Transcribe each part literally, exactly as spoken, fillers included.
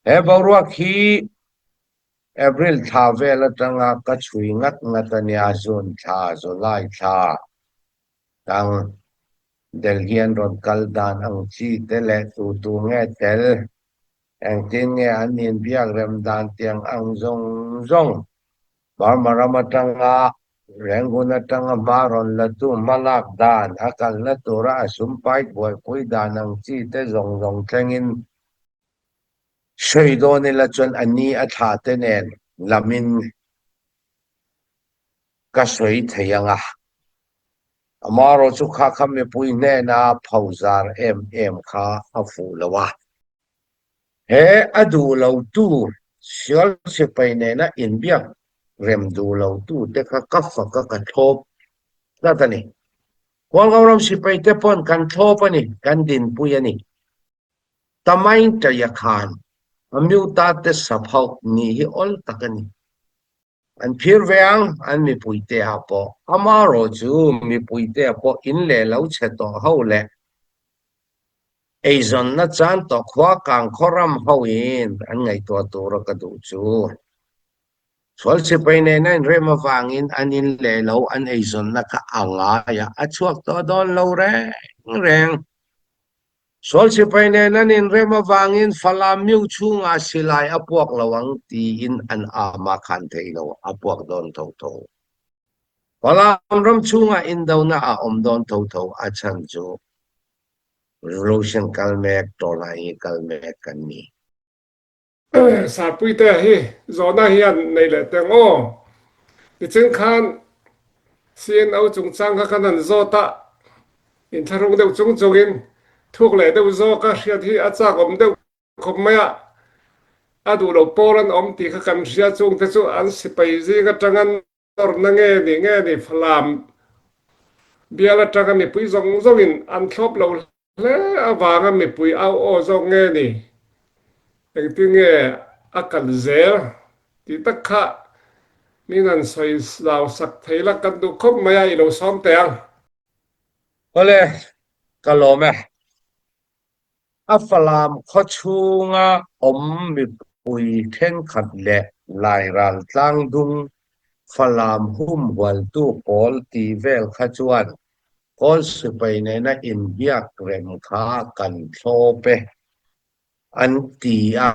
He boruak hi April thla vel atanga ka chhui ngat ngat a nia, June thla, July thla. Tang Delhi an rawn kal dan ang chi te leh tu tu nge tel, engtin nge an inbiak rem dan tiang ang zawng zawng, Burma ram atanga, Rangoon atanga hma rawn latu hmalak dan, a kalna tura a sum pai buaipui dan ang chi te zawng zawng thlengin sawi dawn ila chuan a ni a thla te nen lamin ka sawi thei ang a. Amaherawhchu kha kha mipui hnena phozar em em kha a fuh lo a. He a duh lo tu, Sual sipai nena inbiak rem duh lo tu te kha ka faka ka thlawp tlat a ni. Hualngo ram sipai te pawn kan thlawp a ni, kan dinpui a ni. Tamain taia khan a miuta te sap ho ni hi awl tak a ni. An phir ve ang, an mipuite a pawh. Amaherawhchu mipuite a pawh in leh lo chhe tawh ho leh eizawnna chan tawh khua kang khaw ram hoin an ngaihtuah tura ka duh chu. Sual sipai nena inrem avangin an in leh lo, an eizawnna kha a ngai a, a chhuak tawh dawn lo reng reng. Sual sipai nen an inrem avangin Falam miu chhunga silai a puak lo ang tiin an ama khan thei lo, a puak dawn tho tho. Falam ram chhunga indona a awm dawn tho tho a chhan chu revolution kal mek, tawlai hi kal mek kan ni. Sarpuite hi zawhna hian nei leh teng aw. Nichin khan C N O chungchang kha kan han zawt a, inthlahrung deuh chung chungin thuk leh deuh zawk a, hriat hi a chak awm deuh khawp mai a. A duh lo pawl an awm tih kha kan hria, chungte chu an sipai zing aṭang an nawrna nge ni nge ni Falam bial aṭanga mipui zawng zawngin an thlawp lo hle avanga mipui au aw zawk nge ni, engtin nge a kal zel tih tak kha min han sawi zau sak thei la kan duh khawp mai a, i lo sawm teh ang. Awle, ka lawm e. A Falam khaw chhunga awm mipui ṭhenkhat leh Lairal tlangdung Falam humhualtu pawl tih vel kha chuan Kawl sipai nena inbiak rem kha kan thlawp e an ti a,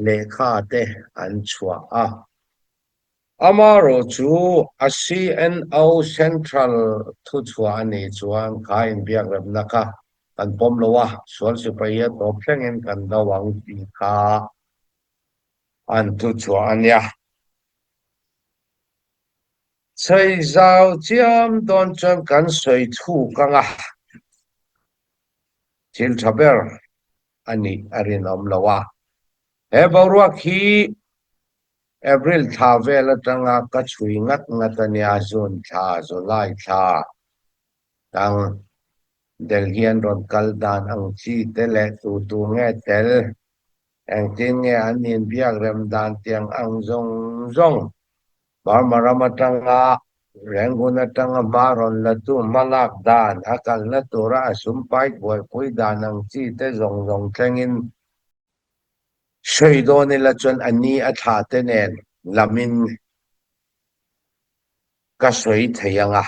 lehkha te an chhuah a. Amaherawhchu a C N O Central thuchhuah a nih chuan kha inbiak remna kha kan pawm lo a, Sual sipai hi a tawp thlengin kan do ang tih kha an thuchhuah a nia. Sawi zau chiam dawn chuan kan sawi thuk ang a, thil ṭha ber a nih a rinawm lo a. He boruak hi April thla vel aṭanga ka chhui ngat ngat a nia, June thla, July thla. Tang Delhi an rawn kal dan ang chi te leh tu tu nge tel, engtin nge an inbiak rem dan tiang ang zawng zawng, Burma ram aṭanga, Rangoon aṭanga hma rawn latu hmalak dan, a kalna tura a sum pai buaipui dan ang chi te zawng zawng thlengin sawi dawn ila chuan a ni a thla te nen lamin ka sawi thei ang a.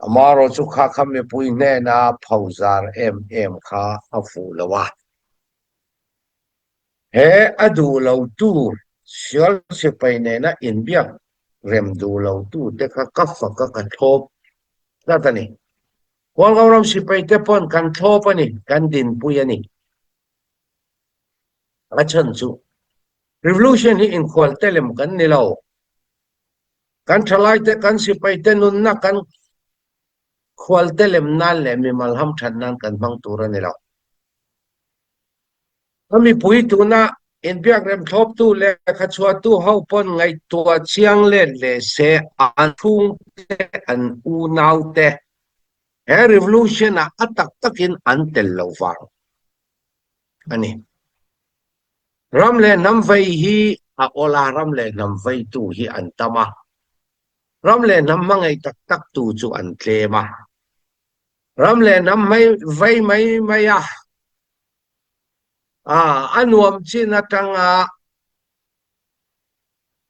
Amaherawhchu kha kha mipui hnena phozar em em kha a fuh lo a. He a duh lo tu, Sual sipai nena inbiak rem duh lo tu te kha ka faka ka thlawp tlat a ni. Hualngo ram sipai te pawn kan thlawp a ni, kan dinpui a ni. A chhan chu revolution hi inkhual te lem kan ni lo. Kan ṭhalai te, kan sipai te nunna kan khual te lem nan leh mimal hamṭhat nan kan hmang tur a ni lo. A mipui tuna inbiak rem thlawptu leh kha chhuahtu ho pawn ngaihtuah chiang let leh se, an chhungte, an unau te he revolution-a a tak takin an tel lo vang a ni. Ram leh hnam vei hi a awl a, ram leh hnam veitu hi an tam a, ram leh hnam hmangaih tak taktu chu an tlem a, ram leh hnam mai, vei mai mai a, A, a nuam chin atanga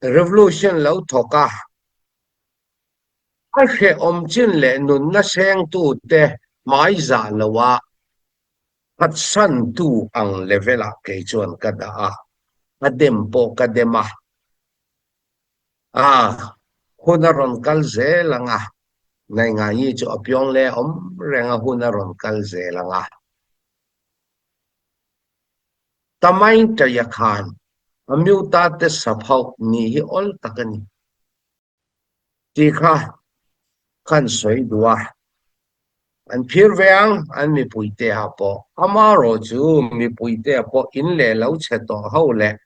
revolution lo thawk a, a hrehawm chin le nunna sengtute maizah lo a, phatsantu ang level ah kei chuan ka dah a, a dem pawh ka dem a. A, hun a rawn kal zel ang a, naingai chu a piawng le awm reng a, hun a rawn kal zel ang a. Tamain taia khan a miutate saphau ni hi awl tak a ni ti kha kan sawi duh a. An phir ve ang, an mipuite ah pawh. Amarawh chu mipuite ah pawh in leh lo chhe tawh ho leh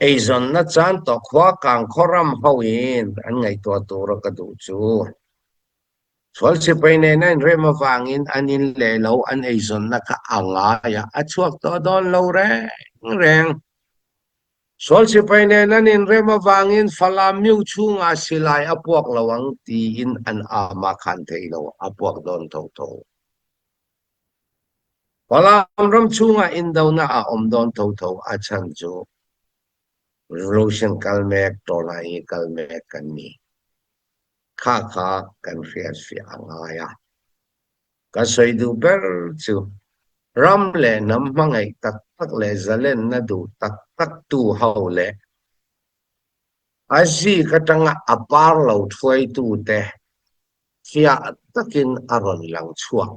eizawnna chan tawh khua kang khaw ram ho in an ngaihtuah tura ka duh chu. Sual sipai nena inrem avangin an in leh lo an eizawnna kha a ngai a, a chhuak tawh dawn lo reng reng. Sual sipai nena inrem avangin Falam miu chhunga silai a puak lo ang tiin an ama khan thei lo a, puak dawn tho tho. Falam ram chhunga indona a awm dawn tho tho a chhan chu revolution kal mek, tawlai hi kal mek kan ni kha kha kan hriat fiah a ngai a. Ka sawi duh ber chu ram leh hnam hmangaih tak tak leh zalenna duh tak tak tu ho leh a zik atanga a par lo thuaitute fiah takin a rawn lang chhuak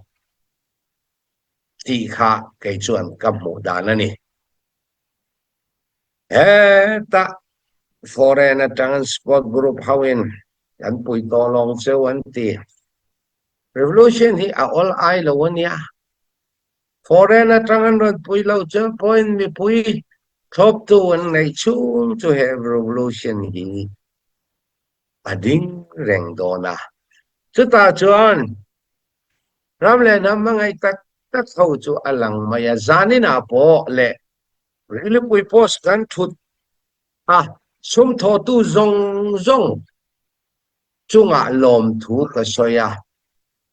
tih kha kei chuan ka hmuh dan a ni. Heta foreign atangan support group ho in kan pui tawh lawng cheu an ti. Revolution hi a awl ai lo a nia. Foreign atangan rawn pui lo cheu pawhin mipui thlawptu an neih chhung chu he revolution hi a ding reng dawn a. Chutah chuan ram leh hnam hmangaih tak tak ho chu a lang mai a, zaninah pawh leh Rilipui Post kan thut a, sum thawhtu zawng zawng chungah lawmthu ka sawi a,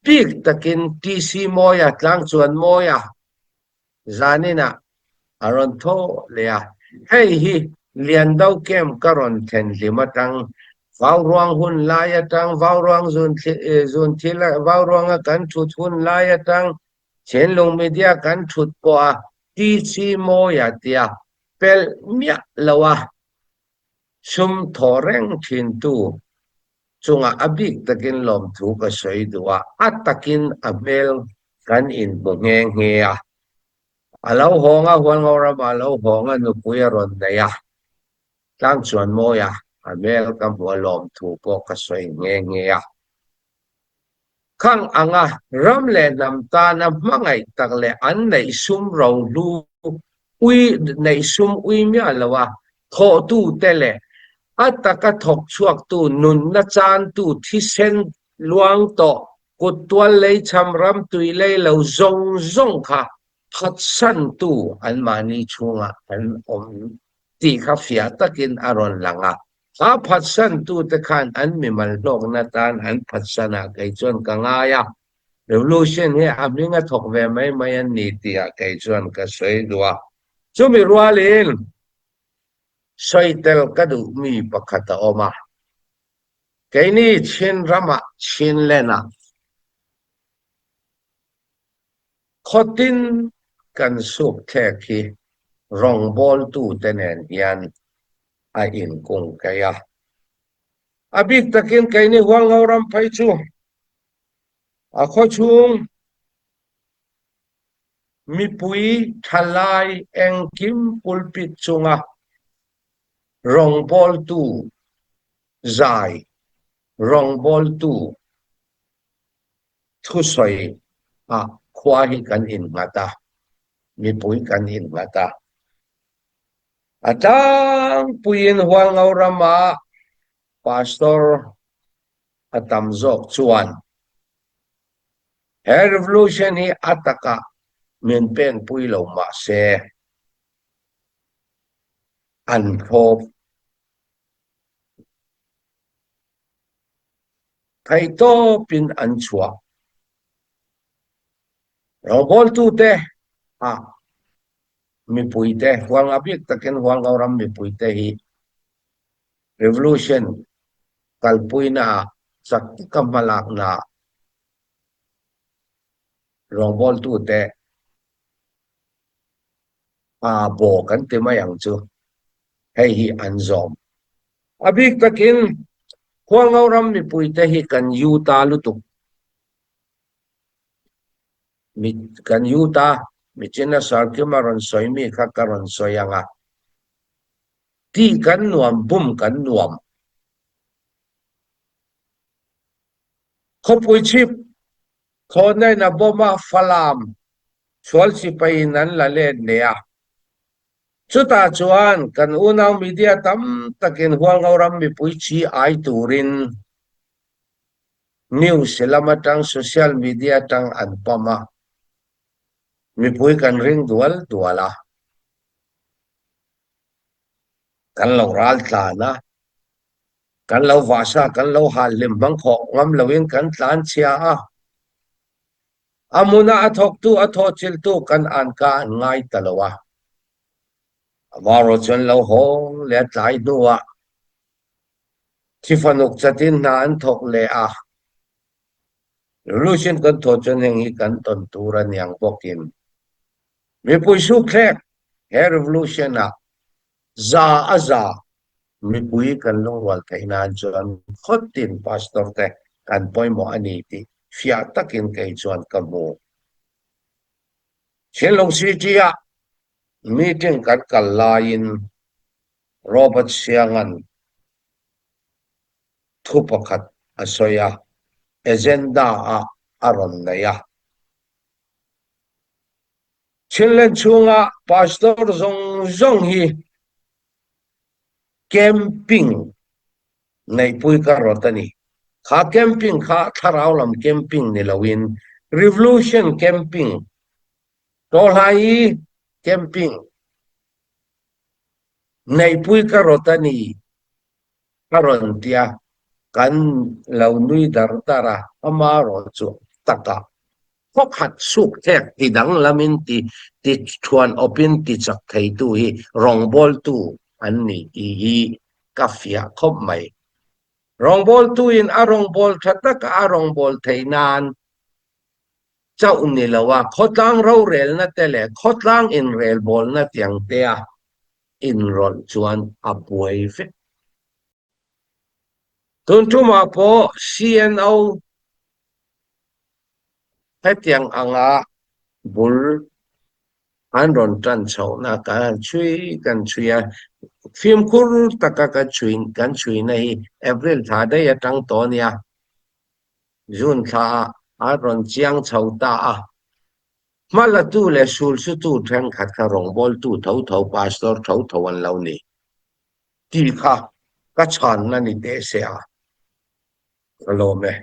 bik takin T C Mawia, Tlangchuan Mawia, zaninah a rawn thaw leh a. Hei hi Liando camp ka rawn thlen hlim atang, Vauruang hun lai atang, Vauruang zun thli-, eh, zun thil a, Vauruanga kan thut hun lai atang, Chinlung Media kan thut pawh a, T C Mawia tia pelh miah lo a, sum thaw reng ṭhintu chungah a bik takin lawmthu ka sawi duh a, a takin a hmel kan inhmu nghe nghe a. A lo hawng a, Hualngo ramah a lo hawng a, nupui a rawn nei a, Tlangchuan Mawia a hmel ka hmu a, lawmthu pawh ka sawi nghe nghe a. Khang anga ram leh hnam tana hmangaih tak leh an neih sum ro hlu ui, neih sum ui miah lo a, thawhtute leh a taka thawk chhuaktu, nunna chantu, thisen luang tawh, kut tual lei chham ram tui lei lo zawng zawng kha phatsantu anmahni chhungah an awm tih kha fiah takin a rawn lang a. A phatsantute khan an mimal hlawkna tan an phatsanah kei chuan ka ngai a. Revolution hi a hming a thawk ve mai mai an ni tihah kei chuan ka sawi duh a. Chumi rualin sawi tel ka duh mi pakhat a awm a. Keini Chin ramah, Chinland-ah khawtin kan sukthlek hi rawngbawltute nen hian a inkung kei a. A bik takin keini Hualngo ram phei chu a khawchhung mipui ṭhalai engkim pulpit chunga rawngbawltu zai, rawngbawltu thusawi ah khua hi kan innghat a, mipui kan innghat a. A tlangpuiin Hualngo rama pastor a tam zawk chuan he revolution hi a takah min penpui lo mah se, an thlawp thei tawpin an chhuah. Rawngbawltute ah mipuite, hualnga bik takin Hualngo ram mipuite hi revolution kalpuina ah, chak taka hmalakna rawngbawltute a baw kan ti mai ang chu hei hi an zawm. A bik takin Hualngo ram mipuite hi kan yuta lutuk. Mi, kan yuta, mi chin a Sarkim a rawn sawi mi kha ka rawn sawi ang a. Ti kan nuam, bum kan nuam. Khawpui chip, Thawnaina bawma Falam sual sipahin an la let leh a. Chutah chuan kan unau media tam takin Hualngo ram mipui chi ai turin news lam aṭang, social media aṭang an pam a. Mipui kan ring dual dual a. Kan lo ral tlan a, kan lo vahsa, kan lo hal hlim hmang khawh ngam loin kan tlan chhia a. A hmuna a thawktu, a thawhchiltu kan an ka an ngai ta lo a. Amaherawhchu an lo hawng leh a tlai hnuah thi fanuk chatin hna an thawk leh a. Revolution kan thawh chuan heng hi kan tawn tur a ni ang bawkin, mipui sukthlek he revolution-ah za a za mipui kan lungrual theih nan chuan khawtin pastor te kan pawimawh a ni tih fiah takin kei chuan ka hmu. Chinlung City-ah meeting kan kal laiin Robert Siangan thu pakhat a sawi a, agenda-ah a rawn nei a. Chinland chhunga pastor zawng zawng hi camping neihpui ka rawt a ni. Kha camping kha thlarau lam camping ni loin, revolution camping, tawlhai camping neihpui ka rawt a ni a rawn ti a, kan lo nui dar dar a, amaherawhchu taka khawkhat sukthlek ti danglamin ti, ti thuan awpin ti chak theitu hi rawngbawltu an ni tih hi ka fiah khawp mai. Rawngbawltuin a rawngbawl ṭha taka a rawngbawl theih nan chauh ni lo a, khawtlang rorelna te leh khawtlang inrelbawlna tiang te a inrawlh chuan a buai vek. Tun ṭumah pawh C N O hetiang anga bul an rawn ṭan chhohna kan chhui, kan chhui a, fimkhur taka kan chhui, kan chhuina hi April thla daih aṭang tawh a nia. June thla a rawn chiang chho ta a. Hmalatu leh sulsutu ṭhenkhat kha rawngbawltu tho tho, pastor tho tho an lo ni tih kha ka chhanna ni teh se a. Ka lawm e.